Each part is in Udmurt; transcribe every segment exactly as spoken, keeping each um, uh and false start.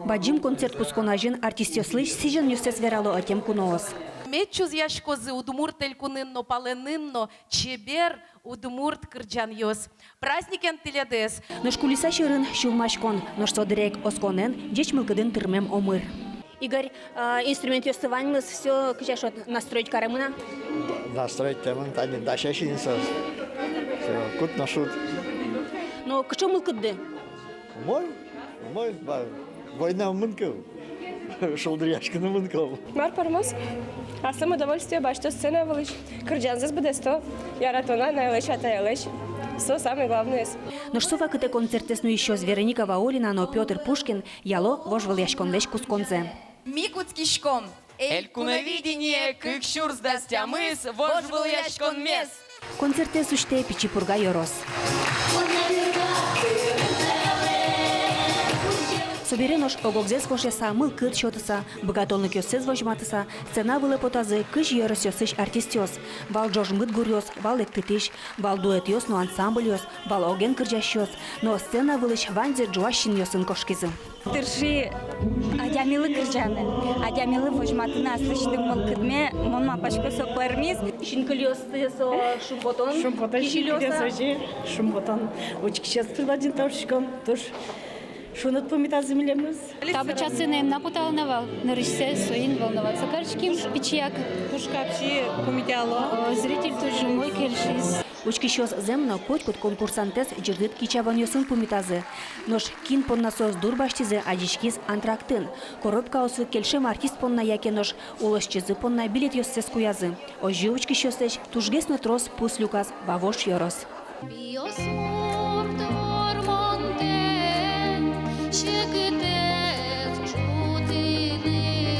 Бадӟым концерт кутскон азьын артистъёслы сӥзёнъёссэс верало ӧтем куноос. Мед чузъяськозы Удмурт Элькунын но, палэнын но чебер удмурт кырӟанъёс. Праздникен тӥледыз! Нош кулиса сьӧрын сюлмаськон, нош со дыръя ик осконэн, ӟеч мылкыдын тырмем омыр. Игорь, а, инструментъёсты ваньмыз, всё, кызьы шуод, настроить каремын-а? Настроить каремын, тани дасяськи ни соос. Всё, кут но шуд. Но кыӵе мылкыдды? Умой, умой, ба, война мынкыл. Шулдыръяськыны мынкыл. Мар пӧрмоз, аслым удовольствие басьто сцена вылысь. Кырӟанзэс быдэсто, яратоно анайлэсь-атайлэсь. Со самый главноез. Нош со вакытэ концертэз нуисьёс Вероника Ваулина но Пётр Пушкин яло вожвылъяськонлэсь кутсконзэ. Ми кутскиськом. Элькуновидение кык сюрс дас тямыс вожвылъяськонмес. Концертэз усьтэ Пичи Пурга ёрос. Собере нош ог-огзэс вошъяса, мылкыд сётыса, быгатонлыкъёссэс возьматыса, сцена вылэ потазы кызь ёросъёсысь артистъёс. Вал ӝожмыт гуръёс, вал эктытӥсь, вал дуэтъёс но ансамбльёс, вал оген кырӟасьёс, но сцена вылысь ваньзэ ӝуась синъёсын кошкизы. Тырши адямилы кырӟаны, адямилы возьматыны аслэсьтым мылкыдме, мон малпасько, со пӧрмиз. Синкылиосты со шумпотон. Шумпотон, кисилиоса. Синкылиос озьы шумпотон. Учкисьёслы туж бадӟым тау шуиськом, туж шуныт пумитазы милемыз. Табу часэ но ӧм на потало на вал, нырысьсэ соин волноваться кариським, пичияк. Пушкапчи пумитало. О, зритель туж умой кельшиз. Учкисьёс зэм но котькуд конкурсантэз ӟырдыт кичабонъёсын пумитазы. Нош кин понна соос дурбасьтӥзы, адӟиськиз антрактын. Коробкаосы кельшем артист понна яке нош улосчизы понна билетъёссэс куязы. Озьы учкисьёслэсь тужгес но трос пус люказ Вавож ёрос. Пиосмурт вормонтэм секытэк ӝутыны.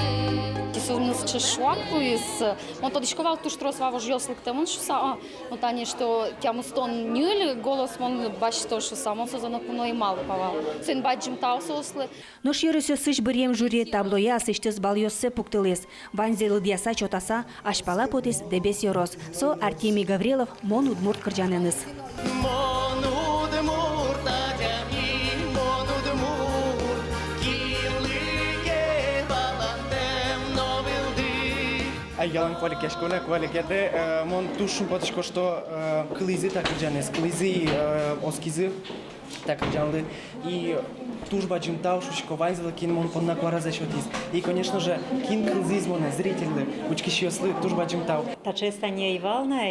Кисомнус чешуак луиз. Мон тодӥсько вал, туж трос вавожъёс лыктэмын шуса, а, ну, тани, что тямыстон ньыль голос мон басьто шуса, мон созэ ноку но ӧй малпа вал. Соин бадӟым тау соослы. Нош ёросъёсысь быръем жюри таблое аслэсьтыз балъёссэ пуктылӥз. Ваньзэ лыдъяса-чотаса, азьпала потӥз Дэбес ёрос. Со Артемий Гаврилов «Мон удмурт» кырӟанэныз. Мон удмурт адями, мон удмурт, кинлы ке валантэм но вылды. Ай, ялан куалекъясько на, куалекъятэ, э, мон туж шумпотӥсько, что, э, кылӥзы та кырӟанэз, кылӥзы, э, оскизы та кырӟанлы. И туж бадӟым тау шуисько ваньзылы, кин мон понна куаразэ сётӥз. И, конечно же, кин кылзӥз монэ, зрительлы, учкисьёслы туж бадӟым тау. Таӵеез тани ӧй вал на,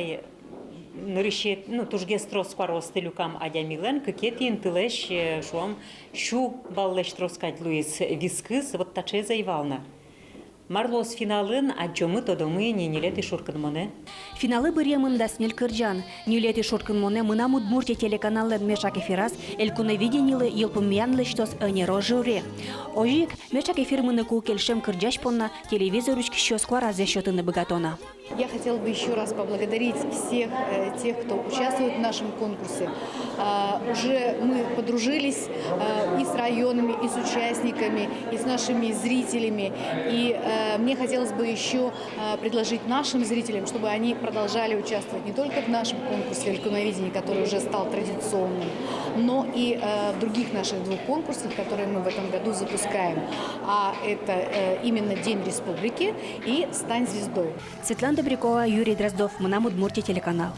нырысетӥ, ну, тужгес трос куараосты люкам адямилэн кыкетӥ интылэсь, э, шуом, сю баллэсь трос кадь луиз вискыз, вот таӵеез ӧй вал на. Мар луоз финалын, адӟомы, тодомы ини ньылетӥ шуркынмонэ. Финалэ быръемын дас ньыль кырӟан. Ньылетӥ шуркынмонэ «Мынам Удмуртие» телеканаллэн меӵак эфираз Элькуновидениелы йылпумъян лэсьтоз ӧнеро жюри. Озьы ик меӵак эфир мыныку кельшем кырӟась понна телевизор учкисьёс куаразэс сётыны быгато на. Я хотела бы ещё раз поблагодарить всех, э, тех, кто участвует в нашем конкурсе. А, уже мы подружились, э, и с районами, и с участниками, и с нашими зрителями. И, э, мне хотелось бы ещё, э, предложить нашим зрителям, чтобы они продолжали участвовать не только в нашем конкурсе «Элькуновидение», который уже стал традиционным, но и, э, в других наших двух конкурсах, которые мы в этом году запускаем. А это, э, именно «День Республики» и «Стань звездой». Светлана Добрякова, Юрий Дроздов, «Мынам Удмуртие» телеканал.